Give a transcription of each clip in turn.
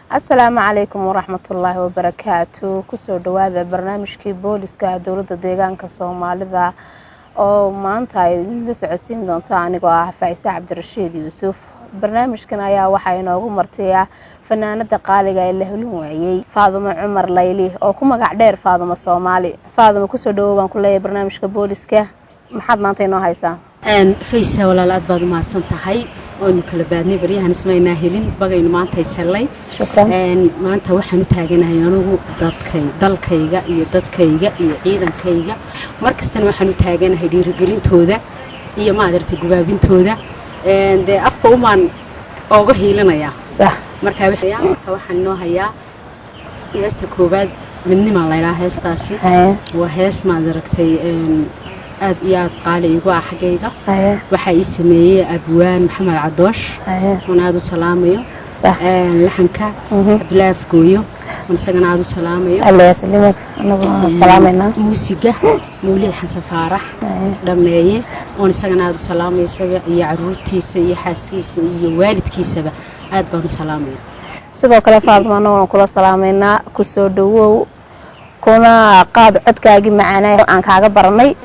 Asalaamu calaykum waraxmatullaahi wabarakaatu. Kusoo dhawaada barnaamijkii booliska dowladda deegaanka Soomaalida oo maanta ay la socodsiin doonto anigoo ah Faa'ise Cabdirashiid Yuusuf. Barnaamijkan ayaa waxaa inoogu martaya fanaanada qaaliga ee la helin waayey, Faadumo Cumar Layli, oo ku magac dheer Faadumo Soomaali. Faadumo, kusoo dhawow baan ku leeyahay barnaamijka booliska. Maxaad maanta inoo haysaa? Faysa walaal, aad baad umahadsan tahay. Waynu kala baadnay baryahan, ismaynaa helin, bagaynu maanta is hellay. Shukran. Maanta waxaan u taaganahay anugu dadkay, dalkayga iyo dadkayga iyo ciidankayga. Mar kastana waxaan u taaganahay dhiirigelintooda iyo maadartay gubaabintooda. Dee afka umaan ooga hiilinayaa. Marka waxaan inoo hayaa heesta koowaad, Midnimaa laydhaha heestaasi. Waa hees maad aragtay aad iyo aad qaali igu ah xaggayga. Waxaa ii sameeyey abwaan Maxamed Cadoosh, oon aada u salaamayo. Laxanka Cabdilaahi Afgooyo, oon isagana aada u salaamayo. Alla yasalimak, anagu waan salaamaynaa. Muusiga Mawlid Xasan Faarax dhameeye, oon isagana aada u salaamayo, isaga iyo caruurtiisa iyo xaaskiisa iyo waalidkiisaba aad baan u salaamaya. Sidoo kale Faaduma, anaguna kula salaamaynaa. Kusoo dhawow, kuna qaad codkaagii macaanaa aan kaaga baranay.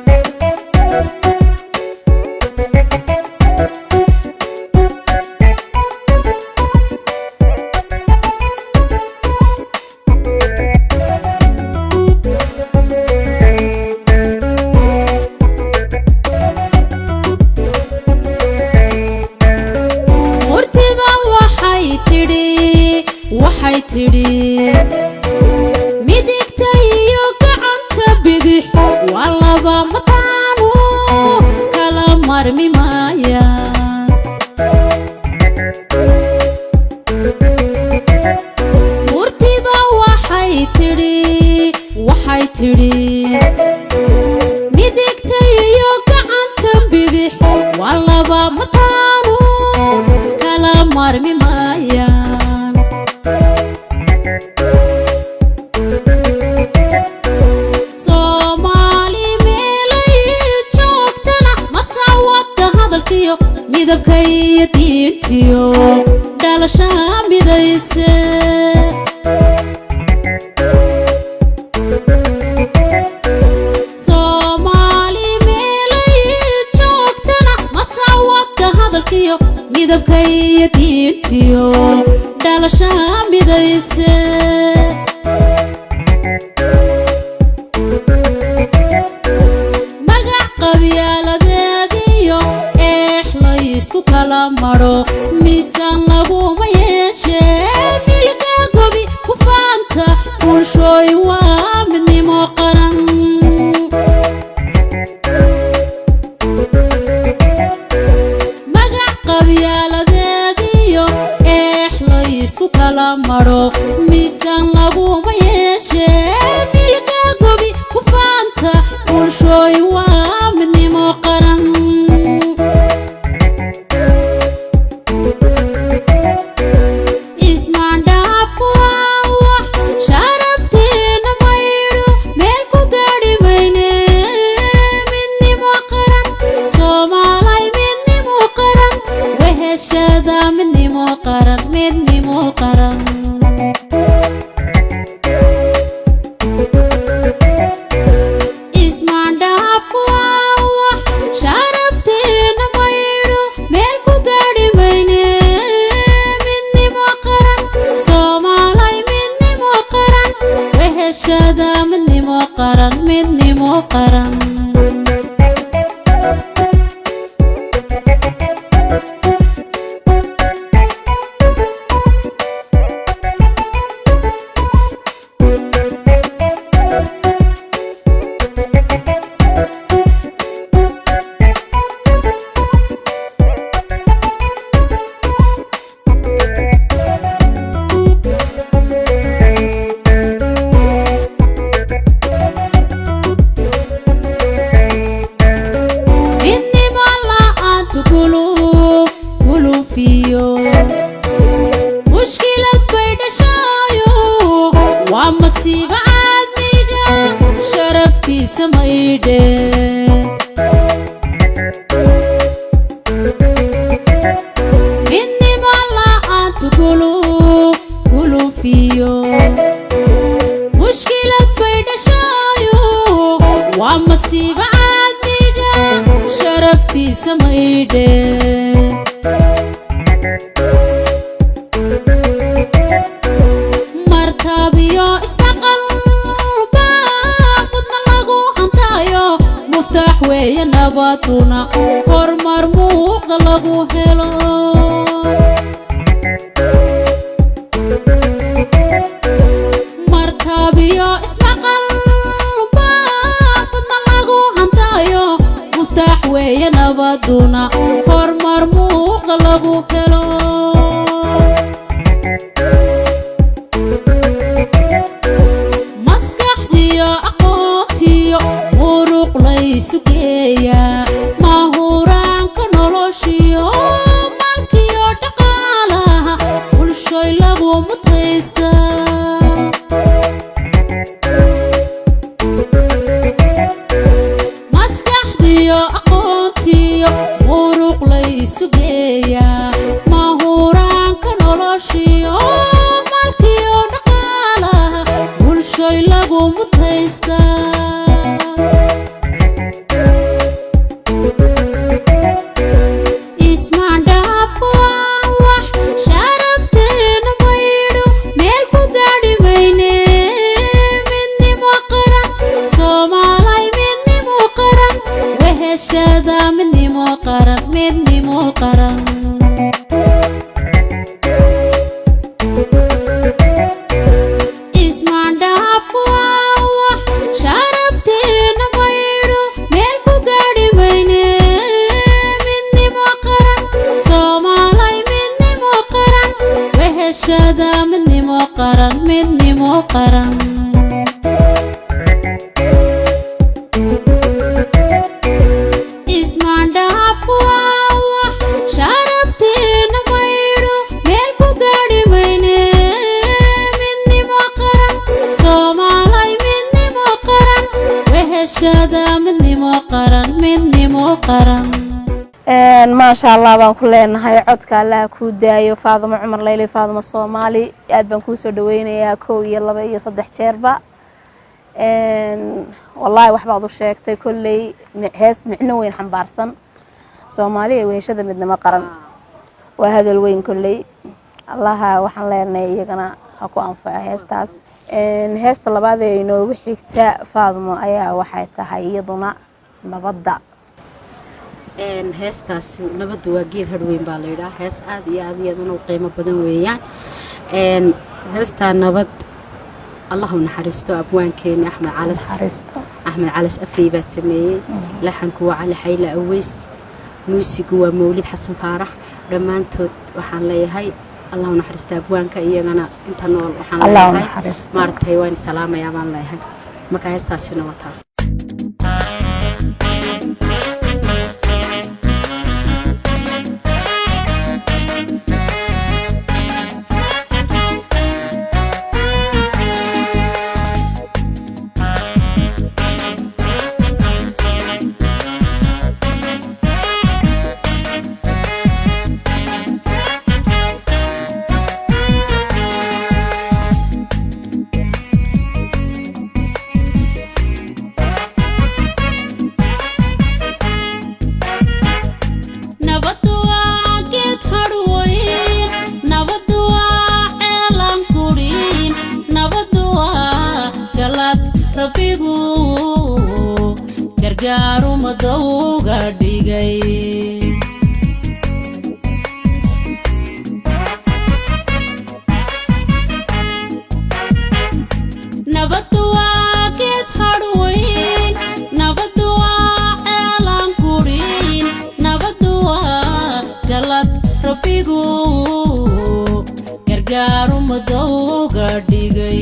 Murtiba waxay tidhi midigta iyo gacanta bidix waa laba mataanu, kala marmi maaya. Murtiba waxay tidhi midigta iyo gacanta bidix waa laba mataanu, kala marmi maayaan. Soomaali meelay joogtana masawadka hadalkiyo midabka iyo diintiyo dhalashaha midayse. Soomaali meelay joogtana masawadka hadalkiyo midabka iyo diintiyo dhalashaha midayse. Magac qabyaaladeediyo eex laysku kala madho miisaan laguma yeeshee, milga gobi ku faanta bulshooy waa midnimo qaran. Magac qabyaaladeediyo eex laysku kala madho miisaan laguma yeeshee, milga gobi ku faanta bulshooy waa midnimo qaran. Ismaandhaafku waa wax sharafteena maydho, meel ku gaadhi mayne. Midnimo qaran Soomaalay, midnimo qaran weheshada, midnimo qaran, midnimo qaran. Ismaandhaafku waa wax sharafteena maydho, meel ku gaadhi mayne. Midnimo qaran Soomaalay, midnimo qaran weheshada, midnimo qaran, midnimo qaran. Midnimo la'aantu gulufiyo mushkilad bay dhashaayo, waa masiibo caadmiga sharaftiisa maydhe. Midnimo la'aantu gulufiyo Masiibo caadmiga sharaftiisa maydhe. Martaabiyo ismaqal baa mudna lagu hantaayo, muftaax weeye nabaduna, horumar muuqda lagu helo. Martaabiyo ismaqal baa mudna lagu hantaayo, muftaax weeye nabaduna, horumar muuqda lagu helo. Maskaxdiyo aqoontiyo muruq laysu geeyaa, mahuraanka noloshiyo malkiyo dhaqaalaha bulshoy lagu mutaystaa. Maskaxdiyo aqoontiyo muruq laysu geeyaa, mahuraanka noloshiyo malkiyo dhaqaalaha bulshoy lagu mutaystaa. Ismaandhaafku waa wax sharafteena maydho, meel ku gaadhi mayne. Midnimo qaran Soomaalay, midnimo qaran weheshada, midnimo qaran, midnimo qaran. Ismaandhaafku waa wax sharafteena maydho, meel ku gaadhi mayne. Midnimo qaran Soomaalay, midnimo qaran weheshada, midnimo qaran, midnimo qaran. Ismaandhaafku waa wax sharafteena maydho, meel ku gaadhi mayne. Midnimo qaran Soomaalay, midnimo qaran weheshada, midnimo qaran, midnimo qaran. Maasha Allah baan ku leenahay, codka Allaha kuu daayo, Faadimo Cumar Leyli, Faadimo Soomaali. Aad baan kuusoo dhaweynayaa kow iyo laba iyo saddex jeerba. Wallaahi waxbaad u sheegtay kolley, hees micno weyn xambaarsan. Soomaaliya weheshada midnimo qaran waa hadal weyn kolley. Allaha waxaan leenahay iyagana ha ku anfaco heestaas. Heesta labaad ee inoogu xigta, Faadimo, ayaa waxay tahay iyaduna nabadda. Heestaasi "Nabaddu waa geed hadhweyn" baa layidhaha. Hees aad iyo aad iyaduna u qiimo badan weeyaan heestaa nabad. Allahu naxariisto abwaankeeni Axmed Calas. Naxariisto. Axmed Calas Afey baa sameeyey. Laxanku waa Cali Xayle Aweys, muusigu waa Mawlid Xasan Faarax. Dhammaantood waxaan leeyahay Allahu naxariista abwaanka, iyagana inta nool waxaan Allahu leeyahay naxariisto. Maaragtay, waan salaamayaa baan leeyahay. Marka heestaasina waa taas. Nabaddu waa geed hadhweyn, nabaddu waa ceelan kudhin, nabaddu waa galad Rabbigu gargaaru madowga dhigay. Nabaddu waa geed hadhweyn, nabaddu waa ceelan kudhin, nabaddu waa galad Rabbigu gargaaru madowga dhigay.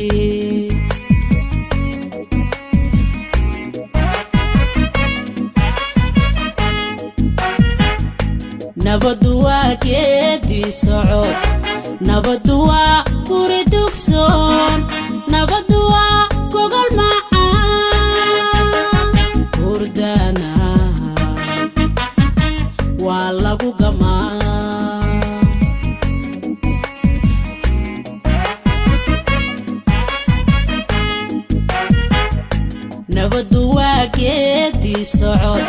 Nabaddu waa geedi socod, nabaddu waa guri dugsoon, nabaddu waa gogol macaan hurdana waa lagu gamaa. Nabaddu waa geedi Socod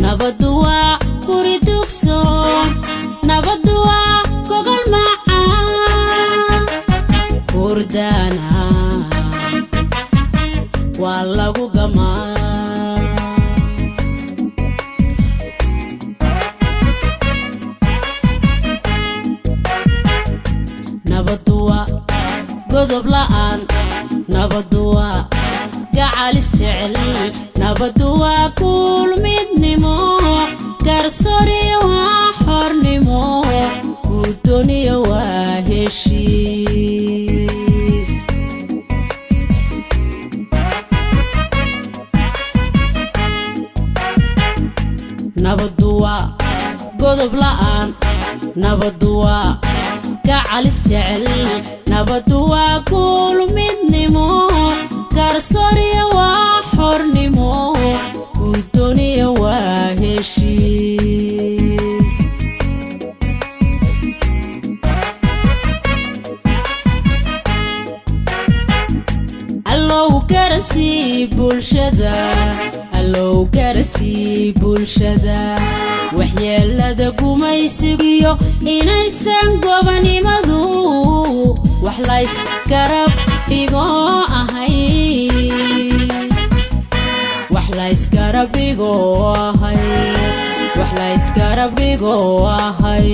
nabaddu waa guri dugsoon, nabaddu waa gogol macaan, hurdana waa lagu gamaa. Nabaddu waa godob la'aan, nabaddu waa gacalis jecel, nabaddu waa kuul midnimo, garsooriyo waa xornimo, guddooniyo waa heshiis. Nabaddu waa godob la'aan, nabaddu waa gacalis jecel, nabaddu waa kuul midnimo, garsooriyo waa xornimo, guddooniyo waa heshiis. Allow garasii bulshada, allow garasii bulshada waxyeelada gumaysigiyo inaysan gobanimadu wax lays garab dhigo ahay, wax laysgarab dhigo ahay, wax laysgarab dhigo ahay.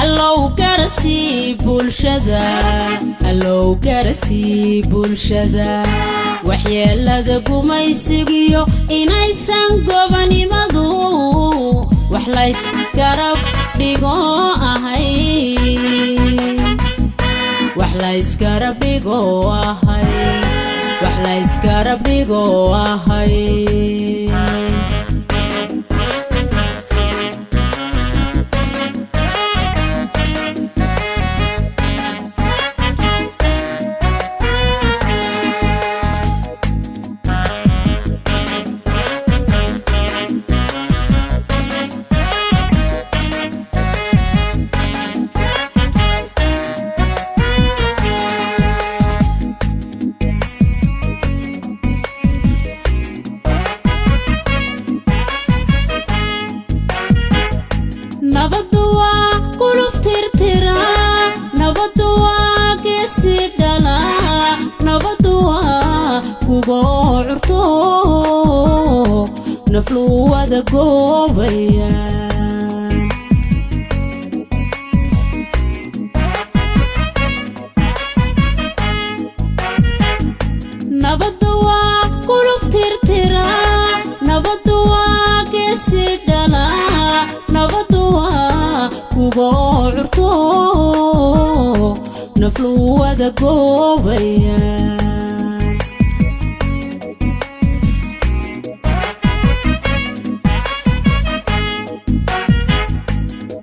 Allow garasii bulshada, allow garasii bulshada waxyeelada gumaysigiyo inaysan gobanimadu wax lays garab dhigo ahay, wax laysgarab dhigo ahay, wax laysgarab dhigo ahay. Nabaddu waa guluf tirtira, nabaddu waa geesi dhala, nabaddu waa kugo curto nafluwada goobaya. Nabaddu waa guluf tirtira, nabaddu waa geesi dhala, nabaddu waa kugo curto nafluwada goobaya.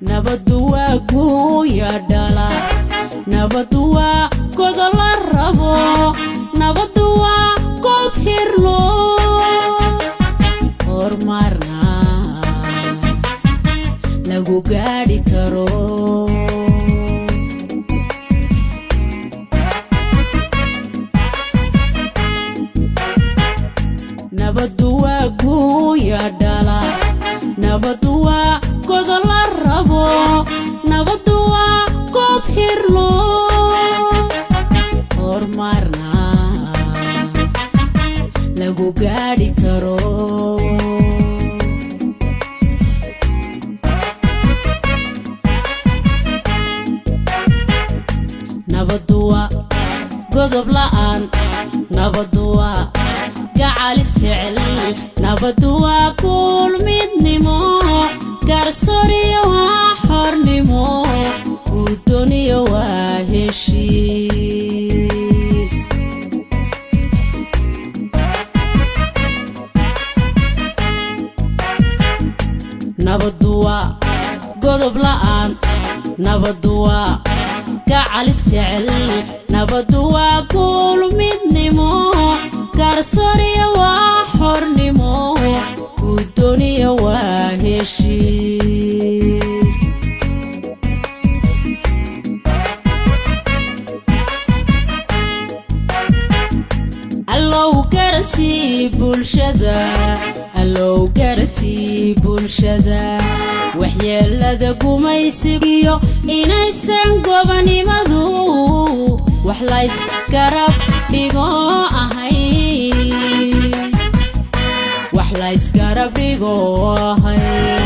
Nabaddu waa guuya dhala, nabaddu waa godola rabo, nabaddu waa goob hirlo horumarna lagu gaadhi karo. Nabaddu waa guuya dhala, nabaddu waa godola rabo, nabaddu waa goob hirlo horumarna lagu gaadhi karo. Nabaddu waa godob la'aan, nabaddu waa gacalis jecel, nabaddu waa kuul midnimo, garsooriyo waa xornimo, guddooniyo waa heshiis. Nabaddu waa godob la'aan, nabaddu waa gacalis jecel, nabaddu waa kuul midnimo, garsooriyo waa xornimo, guddooniyo waa heshiis. Bulshada waxyeelada gumaysigiyo inaysan gobanimadu wax lays garab dhigo ahay, wax laysgarab dhigo ahay,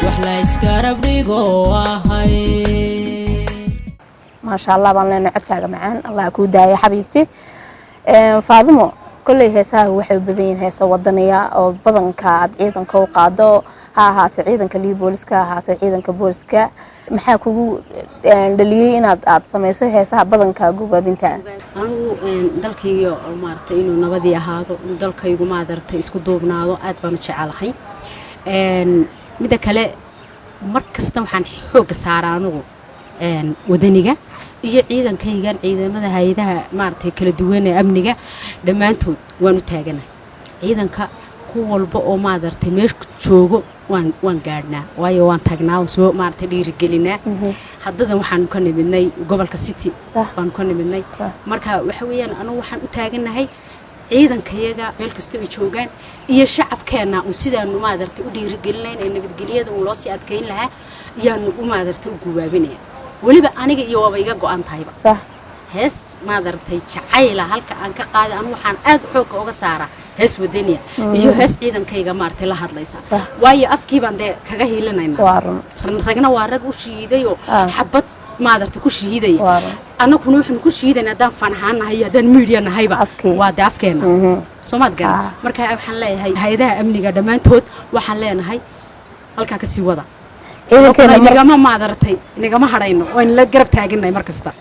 wax laysgarab dhigo ahay. Maasha Allah baan leenahay. Codkaaga macaan Allah kuu daaya, xabiibti Faadimo. Kolley heesaha waxay u badan yihiin heesa wadaniya oo badanka aad ciidanka u qaado, ha ahaatee ciidanka Liyu Booliska, ha ahaatee ciidanka booliska. Maxaa kugu dhaliyey inaad aad samayso heesaha badanka gubaabinta? Anigu dalkayga maaragtay inuu nabadii ahaado, inuu dalkaygu maaragtay isku duubnaado, aad baan u jecelahay. Midda kale, mar kasta waxaan xoogga saaraa anigu wadaniga iyo ciidankaygan, ciidamada hay-adaha maaragtay kala duwan ee amniga dhammaantood waan u taaganahay. Ciidanka ku walba oo maaragtay meesha joogo waan gaadhnaa, waayo waan tagnaa, waan soo maaragtay dhiirigelinaa. Haddadan waxaanu ka nimidnay gobolka City baanu ka nimidnay. Marka waxa weeyaan, anigu waxaan u taaganahay ciidankayaga meel kasta ay joogaan iyo shacabkeenna un sidaanu maaragtay u dhiirigelinayn ee nabadgelyada un loo sii adkayn lahaa ayaanu u maaragtay u gubaabinaya. Weliba aniga iyo waaba iga go-an tahayba. Hees maaragtay jacayla halka aan ka qaaday, anigu waxaan aad xoogga uga saaraa hees wadaniya iyo hees ciidankayga maaragtay la hadlaysa, waayo afkii baan dee kaga hiilinaynaa. Waa run. Ragna waa rag u shiidayoo xabad maaragtay ku shiidaya. Waa run. Annaguna waxaanu ku shiidayna haddaan fan ahaan nahay iyo haddaan media nahayba Afkii. waa dee afkeena, soomaad garan? Marka waxaan leeyahay hay-adaha amniga dhammaantood waxaan leenahay halkaa ka sii wada. Ciidankeena Nigama maadartay, nigama hadhayno, waynu la garab taagannahay mar kasta.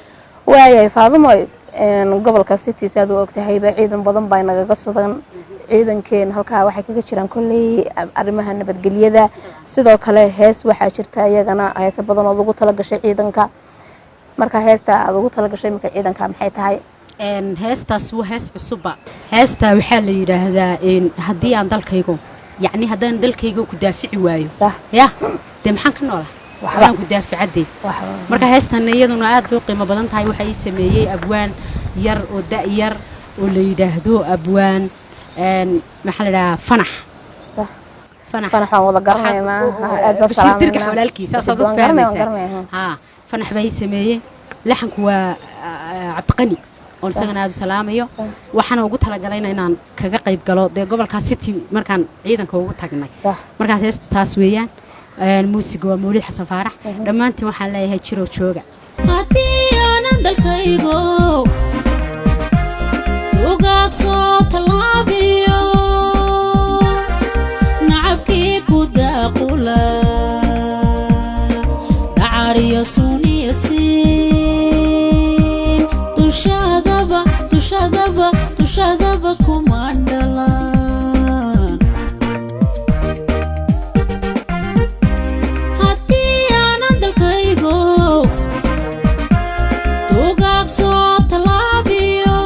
Waayahay Faadimo, gobolka City saad u ogtahayba ciidan badan baa nagaga sugan. Ciidankeen halkaa waxay kaga jiraan kolley arrimaha nabadgelyada. Sidoo kale hees waxaa jirta iyagana heese badan oo ugu talagashay ciidanka. Marka heesta aad ugu talagashay marka ciidanka maxay tahay? Heestaas waa hees cusubba. Heestaa waxaa la yidhaahdaa haddii aan dalkaygo, yacni haddaan dalkaygo ku daafici waayo, ya dee maxaan ka noolaa? Waxba. Waxaan ku daaficadee. Waxba. Marka heestan iyaduna aad bay u qiimo badan tahay. Waxaa ii sameeyey abwaan yar oo da' yar oo la yidhaahdo abwaan maxaa la idhahaa, Fanax. Fanax. Fanax waan wada garanaynaa. Aad baan Bashiir Dirgax salaameynaa. walaalkiis saas aad u Waan garanaya, waan fahmaysaa. garanaya. Haa, Fanax baa ii sameeyey. Laxanku waa Cabdiqani oon isagana aad u salaamayo. Waxaana ugu talagalayna inaan kaga qayb galo dee gobolka City markaan ciidanka ugu tagnay. Markaas heestu taas weeyaan. Muusiga waa Mawlid Xasan Faarax. Dhammaantiin waxaan leeyahay jiroo jooga. Haddii aanan dalkaygo ugaag soo tallaabiyo nacabkii ku daaqula dacariyo suniya siin, dushadaba, dushadaba, dushadaba kuma dhalan. Haddii aanan dalkaygo dugaag soo tallaabiyo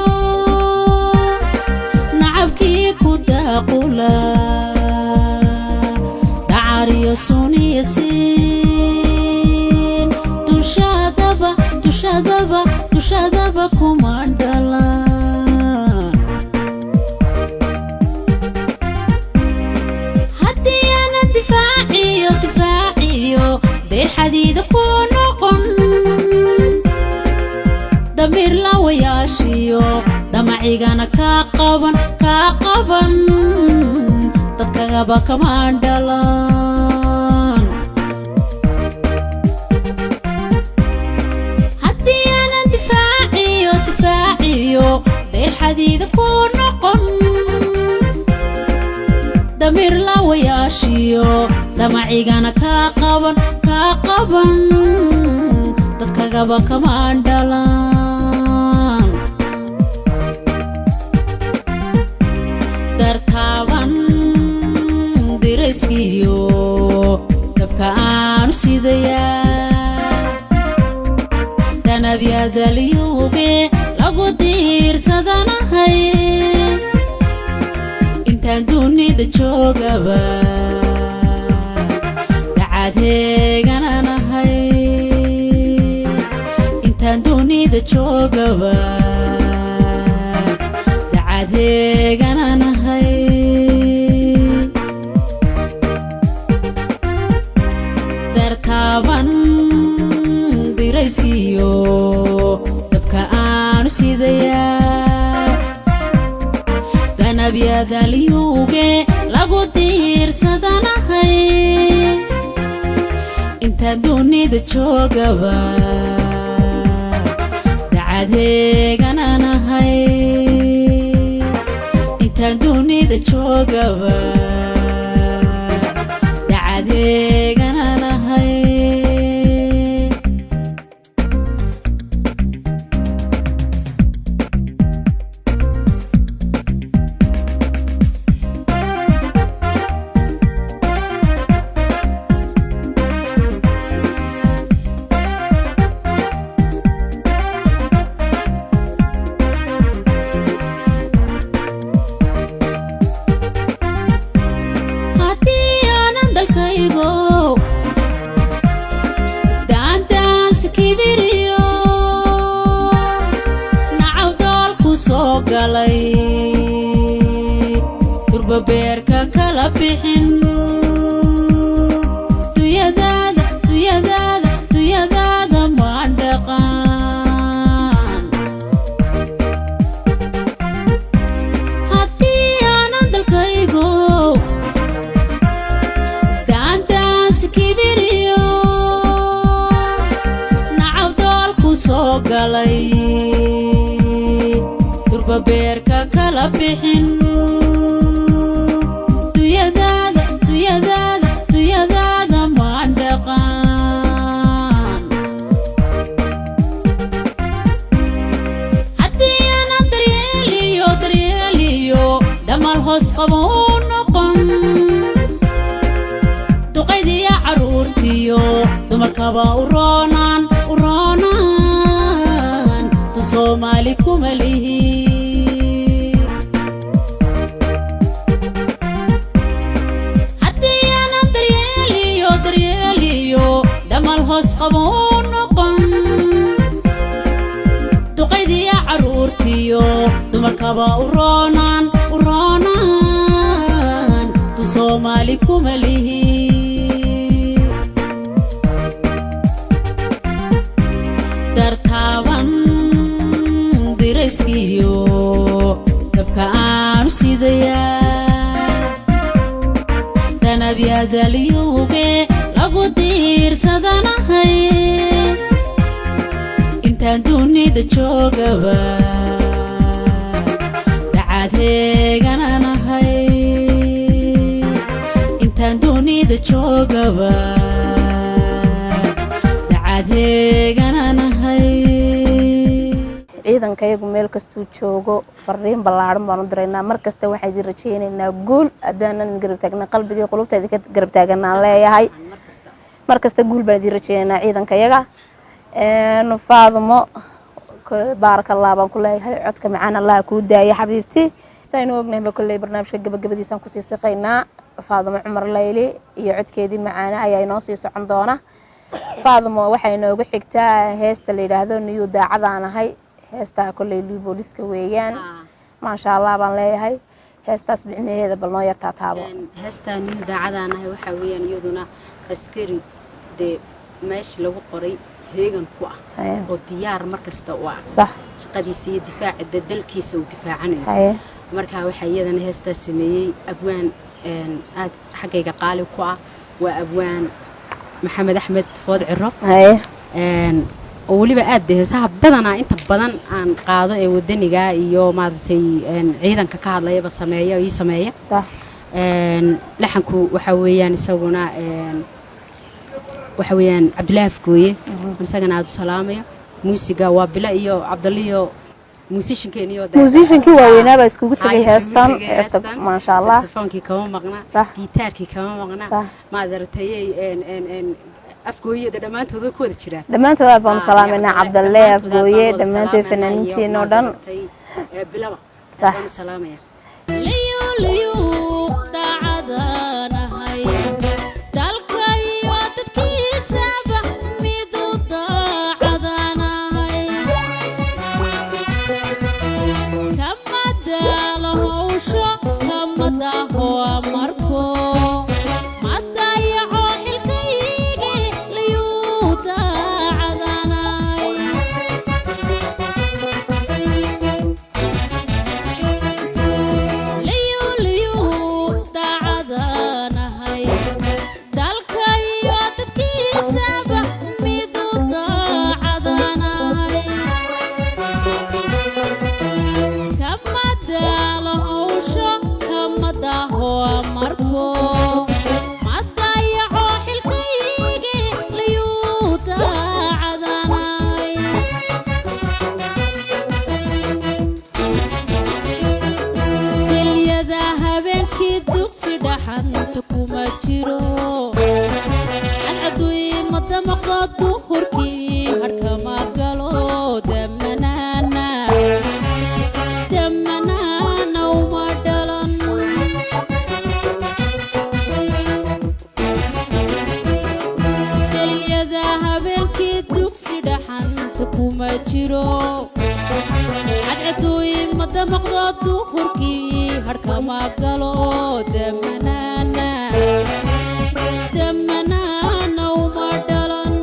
nacabkii ku daaqula dacariyo suniya siin, dushadaba, dushadaba, dushadaba kuma dhalan. Haddii aanan difaaciyo, difaaciyo dayr xadiida ku noqon, damiir lawayaashiyo damacigana kaa qaban, kaa qaban, dadkagaba kama dhalan. Haddii aanan difaaciyo, difaaciyo dayr xadiida ku noqon, damiir lawayaashiyo damacigana kaa qaban, kaa qaban, dadkagaba kama dhalan. Dartaaban dirayskiyo dabka aanu sidayaa, danabyadalyuube lagu diirsadanahay intaan dunida joogaba, dacaadheegananahay intaan dunida joogaba, dacaadheegananahay. Danabyadalyuuge lagu diirsadanahay inta dunida joogaba dacadeegananahay inta dunida joogaba dacadeegananahay. Haddii aanan dalkaygo daandaans kibiriyo nacaw doolku soo galay durba beerka kala bixin duyadaada duyadaada duyadaada maan dhaqan. Haddii aanan dalkaygo daandaans kibiriyo nacaw doolku soo galay durba beerka kala bixin duyadaada duyadaada duyadaada maan dhaqan. Haddii aanan daryeeliyo daryeeliyo dhammaal hoos qabo u noqon duqaydiya carruurtiyo dumarkaba u roonaan u roonaan tu Soomaali kuma lihi. Haddii aanan daryeeliyo daryeeliyo dhammaal hoos qabo u noqon duqaydiya carruurtiyo dumarkaba u roonaan u roonaan tu Soomaali kuma lihi. Dartaaban dirayskiyo dabka aanu sidayaa danabyadalyuuge lagu diirsadanahay intaan dunida joogaba dacadeegananahay intaan dunida joogaba dacadeegananahay. Ciidankayagu meel kastuu joogo fariin ballaaran baan u diraynaa. Mar kasta waxaan idin rajaynaynaa guul. Haddaanan garab taagna qalbigii qulubta idinka garab taaganaan leeyahay. Mar kasta guul baan idin rajaynaynaa ciidankayaga. Faadumo, baaraka Allah baan ku leeyahay, codka macaan Allah kuu daaya xabiibti. Saynu ognahayba kolley barnaamijka gabagabadiisaan kusii siqaynaa. Faadumo Cumar Layli iyo codkeedii macaane ayaa inoo sii socon doona. Faadumo, waxay inoogu xigtaa heesta la yidhaahdo Niyuu Daacadaan Ahay. Heestaa kolley lii booliska weeyaan. Maasha Allah baan leeyahay. Heestaas micnaheeda bal noo yartaa taabo. Heestaa Niyuu Daacadaan Ahay waxaa weeyaan iyaduna askari dee meesha lagu qoray heegan ku ah oo diyaar mar kasta u ah shaqadiisa iyo difaaca dee dalkiisa uu difaacanayo. Marka waxaa iyadana heestaas sameeyey abwaan aad xaggayga qaali ku ah, waa abwaan Maxamed Axmed Food Ciro oo weliba aad dee heesaha badanaa inta badan aan qaado ee wadaniga iyo maaragtay ciidanka ka hadlayaba sameeya oo ii sameeya. Laxanku waxaa weeyaan isaguna waxa weeyaan Cabdulaahi Afgooye, isagana aad u salaamayo. Muusiga waa Bilo iyo Cabdalle iyo muusishinkeeniyo. Musiciankii waaweynaa baa iskugu tegay heestan. Heesta maasha Allah. Saxofoonkii kama maqna, gitaarkii kama maqna, maad aragtayey Afgooyada dhammaantood way ku wada jiraan. Dhammaantood aad baanu salaamaynaa, Cabdalle, Afgooye, dhammaantood fanaaniintiin oo dhan. Bilaba baanu salaamaya. Liyu liyu daacadanahay dalkayo dadkiisaba midu daacadanahay kama daalo hawsho kama daaho amarko ma dayaco xilkaygi liyuu daacadanahay. Liyu Jiro cadceduy madamaqdo duhurkii harkama galo damanaana damanaana uma dhalan.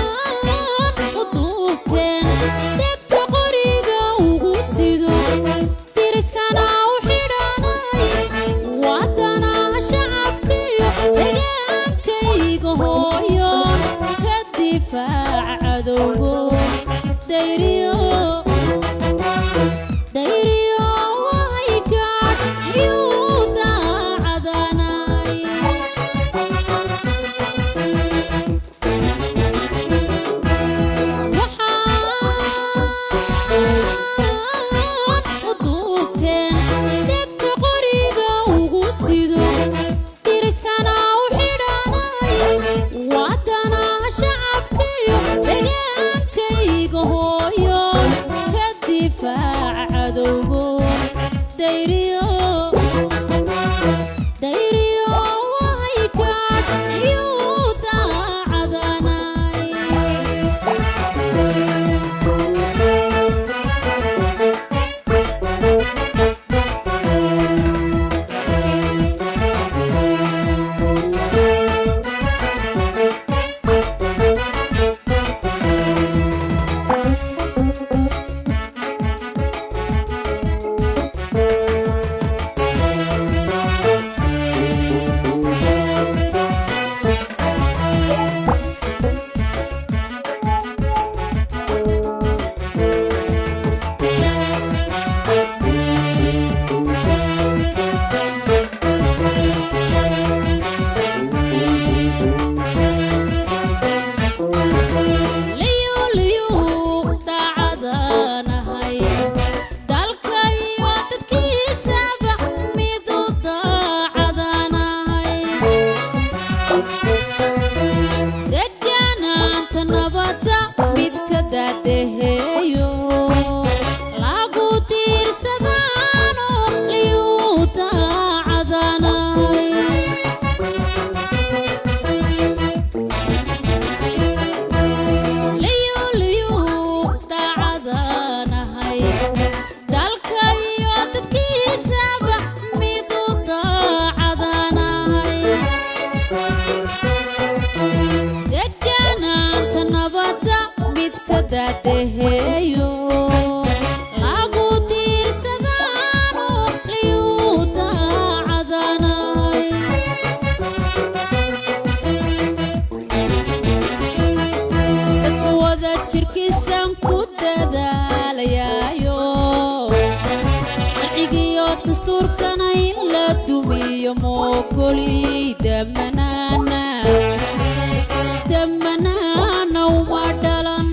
Waxaan u duubteen degta qoriga ugu sido diriskana u xidhanay wadana shacabkiyo deegaankayga hooyo ka difaaca cadowgo dayriyo dayriyo waygaadh miyuu daacadanay. Waxaan u duubteen degta qoriga ugu sido diriskana u xidhanay wadana shacabkiyo deegaankayga hooyo ka difaaca cadowgo dayriyo dayriyo waygaadh miyuu daacadanay. Liyu liyu daacadanahay dalka iyo dadkiisaba mid u daacadanahay deganaanta nabadda mid ka daadaheeyo lagu tiirsadaano liyu daacadanahay. Liyu liyu daacadanahay dalka iyo dadkiisaba mid u daacadanahay deganaanta nabadda mid ka daadaheeyo lagu tiirsadaano liyu daacadanahay. Dadka wada jirkiisaan ku dadaalayaayo sharcigiyo dastuurkana in la dumiyo moogoli damanaana damanaana uma dhalan.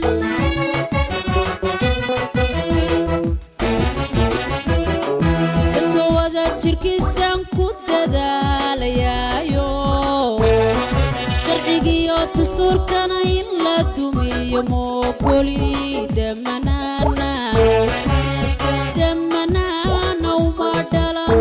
Dadka wada jirkiisaan ku dadaalayaayo sharcigiyo dastuurkana in la dumiyo moogoli damanaana damanaana uma dhalan.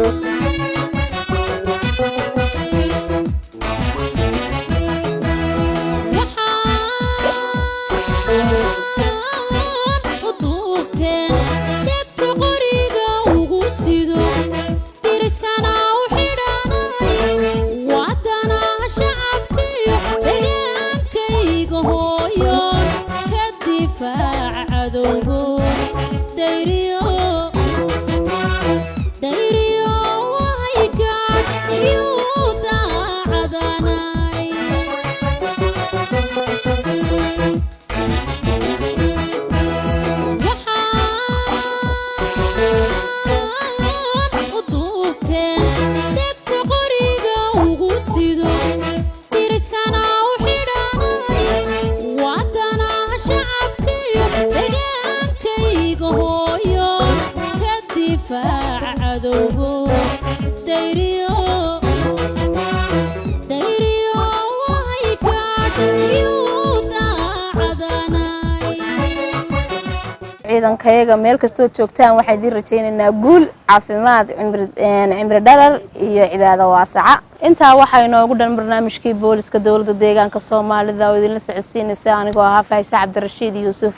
Waxaan u duubteen degta qoriga ugu sido diriskana u xidhanay wadana shacabkiyo deegaankayga hooyo ka difaaca cadowgo dayriyo dayriyo waygaadh miyuu daacadanay. Waxaan u duubteen degta qoriga ugu sido diriskana u xidhanay wadana shacabkiyo deegaankayga hooyo ka difaaca cadowgo dayriyo dayriyo waygaadh miyuu daacadanay. Ciidankayaga meel kastood joogtaan, waxaan idiin rajaynaynaa guul, caafimaad, cimri dharar iyo cibaado waasaca. Intaa waxaa inoogu dhan barnaamijkii booliska dowladda deegaanka Soomaalida oo idinla socodsiinaysa anigoo ahaa Faayse Cabdirashiid Yuusuf.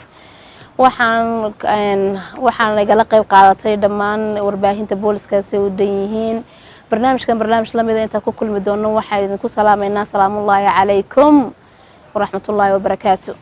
Waxaan igala qayb qaadatay dhammaan warbaahinta booliskaasi u dhan yihiin. Barnaamijkan barnaamij lamida intaan ku kulmi doono, waxaan idinku salaameynaa salaamullaahi calaykum waraxmatullaahi wabarakaatu.